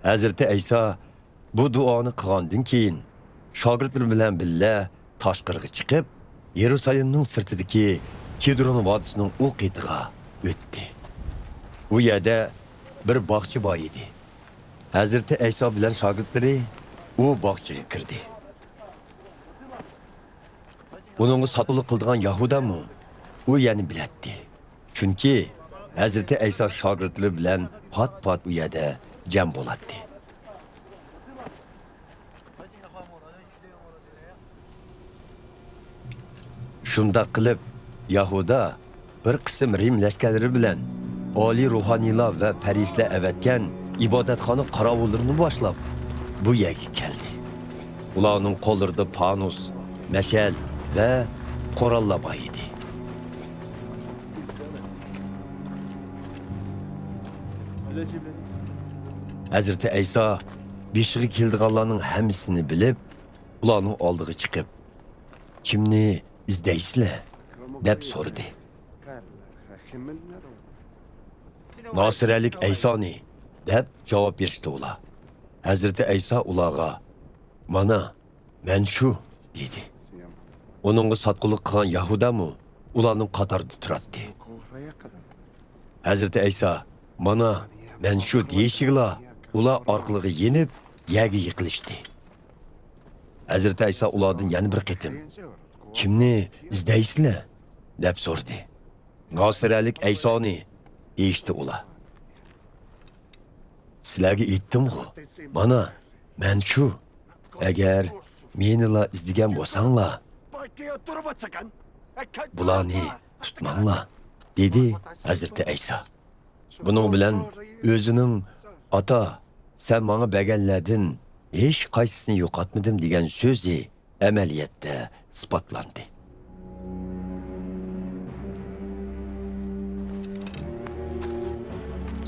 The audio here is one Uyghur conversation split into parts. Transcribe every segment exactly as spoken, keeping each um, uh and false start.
ھەزرىتى ئەيسا بۇ دۇئانى قىلغاندىن كېيىن، شاگىرتلىرى بىلەن بىللە تاشقىرىغا چىقىپ، يېرۇسالېمنىڭ سىرتىدىكى كىدرون ۋادىسىنىڭ ئۇ قېتىغا ئۆتتى. ئۇ يەردە بىر باغچە بار ئىدى. ھەزرىتى ئەيسا بىلەن شاگىرتلىرى ئۇ باغچىغا كىردى. ئۇنىڭغا ساتقۇنلۇق قىلىدىغان يەھۇدامۇ ئۇ يەرنى بىلەتتى. چۈنكى ھەزرىتى ئەيسا شاگىرتلىرى بىلەن پات-پات ئۇ يەردە جەم بولاتتى. شۇنداق قىلىپ، يەھۇدا بىر قىسىم رىم لەشكەرلىرى بىلەن ئالىي روھانىيلار ۋە پەرىسىيلەر ئەۋەتكەن ئىبادەتخانا قاراۋۇللىرىنى باشلاپ، بۇ يەرگە كەلدى. ئۇلارنىڭ قوللىرىدا پانۇس، مەشئەل ۋە قوراللار بار ئىدى. ھەزرىتى ئەيسا بېشىغا كېلىدىغانلارنىڭ ھەممىسىنى بىلىپ، ئۇلارنىڭ ئالدىغا چىقىپ، «كىمنى ئىزدەيسىلەر؟» دەپ سورىدى. «ناسىرەلىك ئەيسانى» دەپ جاۋاب بېرىشتى ئۇلار. ھەزرىتى ئەيسا ئۇلارغا، «مانا، مەن شۇ» دېدى. ئۇنىڭغا ساتقۇنلۇق قىلغان يەھۇدامۇ ئۇلارنىڭ قاتارىدا تۇراتتى. ھەزرىتى ئەيسا، «مانا، مەن شۇ» دېيىشىگىلا، ئۇلار ئارقىلىرىغا يېنىپ، يەرگە يىقىلىشتى. ھەزرىتى ئەيسا ئۇلاردىن يەنە بىر قېتىم، «كىمنى ئىزدەيسىلەر؟» دەپ سورىدى. «ناسىرەلىك ئەيسانى» دېيىشتى ئۇلار. «سىلەرگە ئېيتتىمغۇ، مانا، مەن شۇ. ئەگەر مېنىلا ئىزدىگەن بولساڭلار، بۇلارنى تۇتماڭلار» دېدى ھەزرىتى ئەيسا. بۇنىڭ بىلەن ئۆزىنىڭ، «ئاتا، سەن ماڭا بەرگەنلەردىن ھېچ قايسىسىنى يوقاتمىدىم» دېگەن سۆزى ئەمەلىيەتتە ئىسپاتلاندى.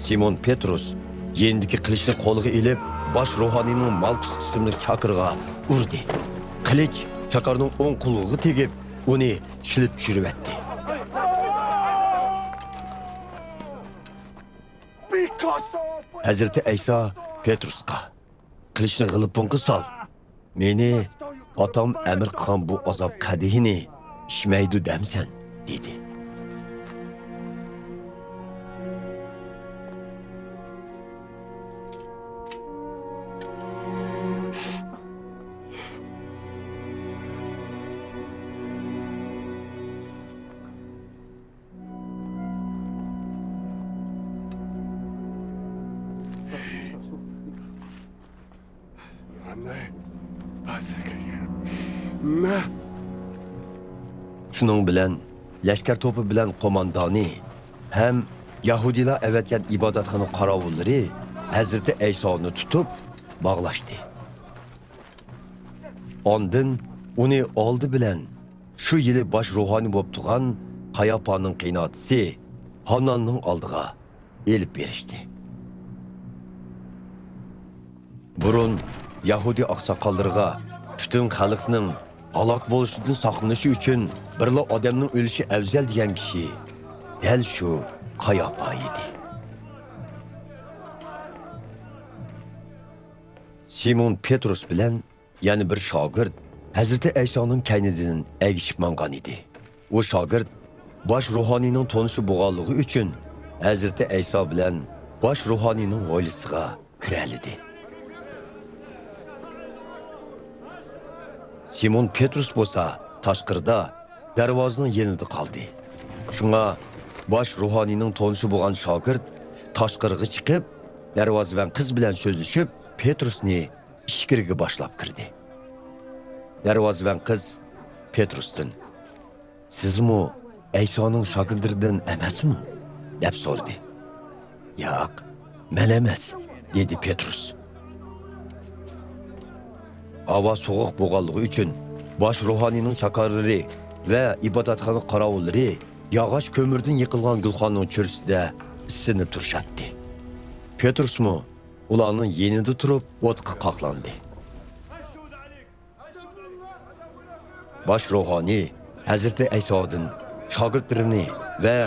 سىمون پېتروس يېنىدىكى قىلىچنى قولىغا ئېلىپ، باش روھانىينىڭ مالكۇس ئىسىملىك چاكىرىغا ئۇردى. قىلىچ چاكارنىڭ ئوڭ قۇلىقىغا تېگىپ، ئۇنى چېلىپ چۈشۈرۈۋەتتى. ھەزرىتى ئەيسا پېتروسقا، «قىلىچنى غىلىپىڭغا سال. مېنى ئاتام ئەمىر قىلغان بۇ ئازاب قەدىھىنى ئىچمەيدۇ دەمسەن؟» دېدى. شۇنىڭ بىلەن لەشكەر توپى بىلەن قوماندانى ھەم يەھۇدىيلار ئەۋەتكەن ئىبادەتخانا قاراۋۇللىرى ھەزرىتى ئەيسانى تۇتۇپ باغلاشتى. ئاندىن ئۇنى ئالدى بىلەن شۇ يىلى باش روھانىي بولۇپ تۇرغان قاياپانىڭ قېيىنئاتىسى ھانناننىڭ ئالدىغا ئېلىپ بېرىشتى. بۇرۇن يەھۇدىي ئاقساقاللىرىغا پۈتۈن خەلقنىڭ ھالاك بولۇشىدىن ساقلىنىشى ئۈچۈن بىرلا ئادەمنىڭ ئۆلۈشى ئەۋزەل دېگەن كىشى دەل شۇ قاياپا ئىدى. سىمون پېتروس بىلەن يەنە بىر شاگىرت ھەزرىتى ئەيسانىڭ كەينىدىن ئەگىشىپ ماڭغان ئىدى. ئۇ شاگىرت باش روھانىينىڭ تونۇشى بولغانلىقى ئۈچۈن، ھەزرىتى ئەيسا بىلەن باش روھانىينىڭ ھويلىسىغا كىرەلىدى. سىمون پېتروس بولسا تاشقىرىدا، دەرۋازىنىڭ يېنىدا قالدى. شۇڭا باش روھانىينىڭ تونۇشى بولغان شاگىرت تاشقىرىغا چىقىپ، دەرۋازىۋەن قىز بىلەن سۆزلىشىپ، پېتروسنى ئىچكىرىگە باشلاپ كىردى. دەرۋازىۋەن قىز پېتروستىن، «سىزمۇ ئەيسانىڭ شاگىرتلىرىدىن ئەمەسمۇ؟» دەپ سورىدى. «ياق، مەن ئەمەس» دېدى پېتروس. ھاۋا سوغۇق بولغانلىقى ئۈچۈن باش روھانىينىڭ چاكارلىرى ۋە ئىبادەتخانا قاراۋۇللىرى ياغاچ كۆمۈردىن يېقىلغان گۈلخاننىڭ چۆرىسىدە ئىسسىنىپ تۇرۇشاتتى. پېتروسمۇ ئۇلارنىڭ يېنىدا تۇرۇپ ئوتقا قاقلاندى. باش روھانىي ھەزرىتى ئەيسادىن شاگىرتلىرىنى ۋە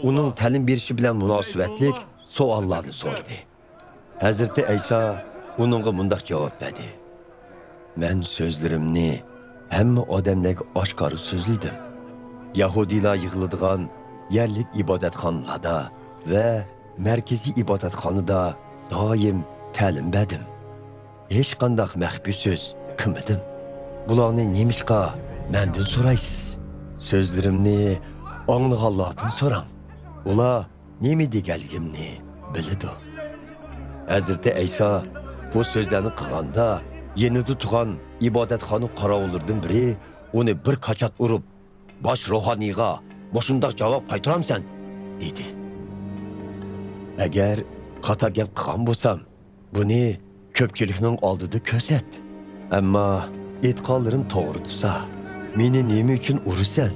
ئۇنىڭ تەلىم بېرىشى بىلەن مۇناسىۋەتلىك سوئاللارنى سورىدى. ھەزرىتى ئەيسا ئۇنىڭغا مۇنداق جاۋاب بەردى: «مەن سۆزلىرىمنى ھەممە ئادەملەرگە ئاشكارا سۆزلىدىم. يەھۇدىيلار يىغىلىدىغان يەرلىك ئىبادەتخانىلاردا ۋە مەركىزىي ئىبادەتخانىدا دائىم تەلىم بەردىم. ھېچقانداق مەخپىي سۆز قىلمىدىم. بۇلارنى نېمىشقا مەندىن سورايسىز؟ سۆزلىرىمنى ئاڭلىغانلاردىن سوراڭ. ئۇلار نېمە دېگەنلىكىمنى بىلىدۇ.» ھەزرىتى ئەيسا بۇ سۆزلەرنى قىلغاندا، يېنىدا تۇرغان ئىبادەتخانا قاراۋۇللىرىدىن بىرى ئۇنى بىر كاچات ئۇرۇپ، «باش روھانىيغا مۇشۇنداق جاۋاب قايتۇرامسەن؟» دېدى. «ئەگەر خاتا گەپ قىلغان بولسام، بۇنى كۆپچىلىكنىڭ ئالدىدا كۆرسەت. ئەمما ئېيتقانلىرىم توغرا تۇرسا، مېنى نېمە ئۈچۈن ئۇرىسەن؟»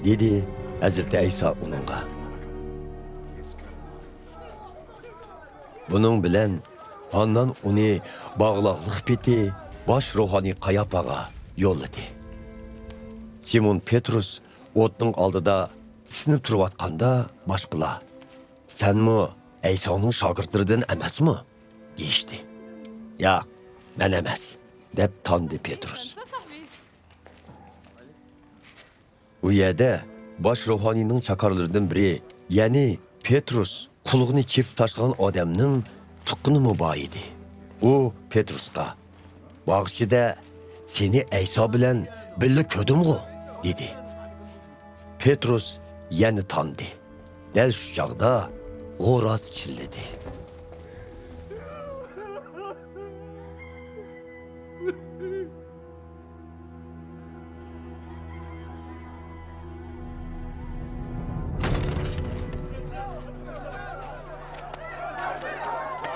دېدى ھەزرىتى ئەيسا ئۇنىڭغا. بۇنىڭ بىلەن ھاننان ئۇنى باغلاقلىق پېتى باش روھانىي قاياپاغا يوللىدى. سىمون پېترۇس ئوتنىڭ ئالدىدا ئىسسىنىپ تۇرۇۋاتقاندا، باشقىلار: «سەنمۇ ئەيسانىڭ شاگىرتلىرىدىن ئەمەسمۇ؟» دېيىشتى. «ياق، مەن ئەمەس» دەپ تاندى پېترۇس. ئۇ يەردە باش روھانىينىڭ چاكارلىرىدىن بىرى، يەنى پېترۇس قۇلىقىنى چېپىپ تاشلىغان ئادەمنىڭ تۇغقىنىمۇ بار ئىدى. ئۇ پېترۇسقا: «باغچىدا سېنى ئەيسا بىلەن بىللە كۆردۈمغۇ؟» دېدى. پېترۇس يەنە تاندى. دەل شۇ چاغدا غوراز چىللىدى.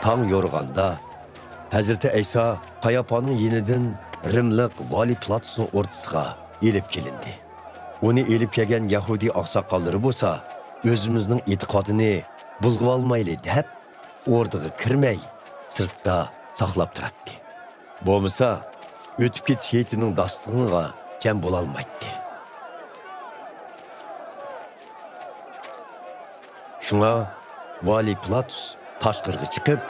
تاڭ يورۇغاندا، ھەزرىتى ئەيسا قاياپانىڭ يېنىدىن رىملىق ۋالىي پىلاتۇسنىڭ ئوردىسىغا ئېلىپ كېلىندى. ئۇنى ئېلىپ كەلگەن يەھۇدىي ئاقساقاللىرى بولسا، ئۆزىمىزنىڭ ئېتىقادىنى بۇلغىۋالمايلى دەپ، ئوردىغا كىرمەي، سىرتتا ساقلاپ تۇراتتى. بولمىسا، ئۆتۈپ كېتىش ھېيتىنىڭ داستىخىنىغا جەم بولالمايتتى. شۇڭا ۋالىي پىلاتۇس تاشقىرىغا چىقىپ،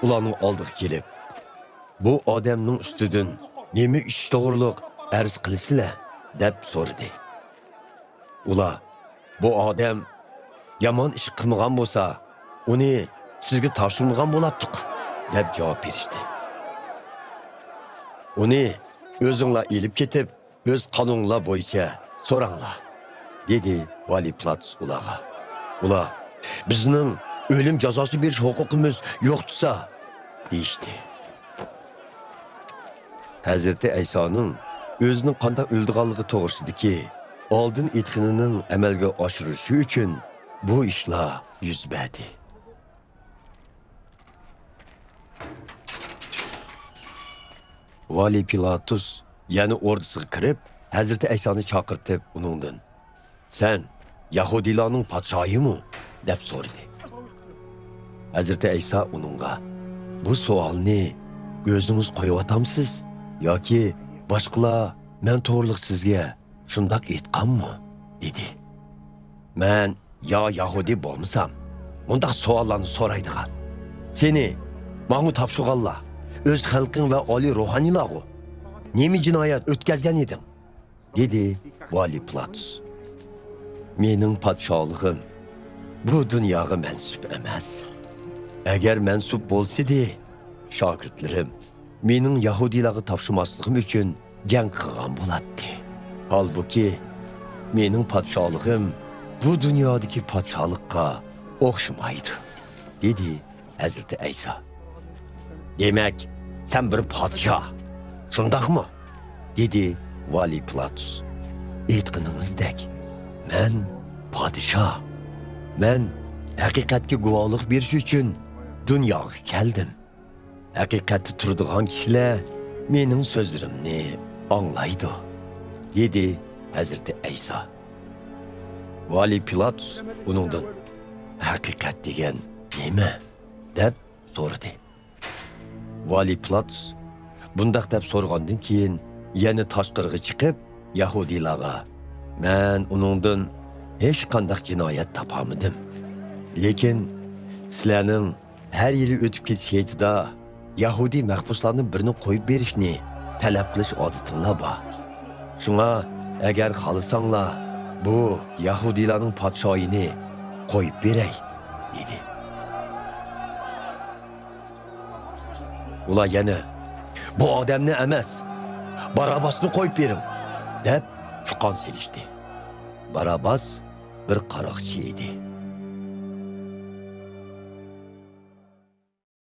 ئۇلارنىڭ ئالدىغا كېلىپ، «بۇ ئادەمنىڭ ئۈستىدىن نېمە ئىش توغرۇلۇق ئەرز قىلىسىلەر؟» دەپ سورىدى. ئۇلار: «بۇ ئادەم يامان ئىش قىلمىغان بولسا، ئۇنى سىزگە تاپشۇرمىغان بولاتتۇق» دەپ جاۋاب بېرىشتى. «ئۇنى ئۆزۈڭلار ئېلىپ كېتىپ، ئۆز قانۇنۇڭلار بويىچە سوراڭلار» دېدى ۋالىي پىلاتۇس ئۇلارغا. ئۇلار: «بىزنىڭ ئۆلۈم جازاسى بېرىش ھوقۇقىمىز يوق تۇرسا» دېيىشتى. ھەزرىتى ئەيسانىڭ ئۆزىنىڭ قانداق ئۆلىدىغانلىقى توغرىسىدىكى ئالدىن ئېيتقىنىنىڭ ئەمەلگە ئاشۇرۇلۇشى ئۈچۈن بۇ ئىشلار يۈز بەردى. ۋالىي پىلاتۇس يەنە ئوردىسىغا كىرىپ، ھەزرىتى ئەيسانى چاقىرتىپ، ئۇنىڭدىن: «سەن يەھۇدىيلارنىڭ پادىشاھىمۇ؟» دەپ سورىدى. ھەزرىتى ئەيسا ئۇنىڭغا: «بۇ سوئالنى ئۆزىڭىز قويۇۋاتامسىز ياكى باشقىلار مەن توغرىلىق سىزگە شۇنداق ئېيتقانمۇ؟» دېدى. «مەن يا يەھۇدىي بولمىسام، مۇنداق سوئاللارنى سورايدىغان؟ سېنى ماڭا تاپشۇرغانلار ئۆز خەلقىڭ ۋە ئالىي روھانىيلارغۇ؟ نېمە جىنايەت ئۆتكەزگەن ئىدىڭ؟» دېدى ۋالىي پىلاتۇس. «مېنىڭ پادىشاھلىقىم بۇ دۇنياغا مەنسۇپ ئەمەس. ئەگەر مەنسۇپ بولسىدى، شاگىرتلىرىم مېنىڭ يەھۇدىيلارغا تاپشۇرماسلىقىم ئۈچۈن جەڭ قىلغان بولاتتى. ھالبۇكى، مېنىڭ پادىشاھلىقىم بۇ دۇنيادىكى پادىشاھلىققا ئوخشىمايدۇ» دېدى ھەزرىتى ئەيسا. «دېمەك، سەن بىر پادىشاھ، شۇنداقمۇ؟» دېدى ۋالىي پىلاتۇس. «ئېيتقىنىڭىزدەك، مەن پادىشاھ. مەن ھەقىقەتكە گۇۋاھلىق بېرىش ئۈچۈن دۇنياغا كەلدىم. ھەقىقەتتە تۇرىدىغان كىشىلەر مېنىڭ سۆزلىرىمنى ئاڭلايدۇ» دېدى ھەزرىتى ئەيسا. ۋالىي پىلاتۇس ئۇنىڭدىن: «ھەقىقەت دېگەن نېمە؟» دەپ سورىدى. ۋالىي پىلاتۇس بۇنداق دەپ سورىغاندىن كېيىن، يەنە تاشقىرىغا چىقىپ، يەھۇدىيلارغا: «مەن ئۇنىڭدىن ھېچقانداق جىنايەت تاپالمىدىم. لېكىن سىلەرنىڭ ھەر يىلى ئۆتۈپ كېتىش ھېيتىدا يەھۇدىي مەھبۇسلاردىن بىرىنى قويۇپ بېرىشنى تەلەپ قىلىش ئادىتىڭلار بار. شۇڭا، ئەگەر خالىساڭلار، بۇ يەھۇدىيلارنىڭ پادىشاھىنى قويۇپ بېرەي، دېدى. ئۇلار يەنە، بۇ ئادەمنى ئەمەس، باراباسنى قويۇپ بېرىڭ، دەپ چۇقان سېلىشتى. باراباس بىر قاراقچى ئىدى.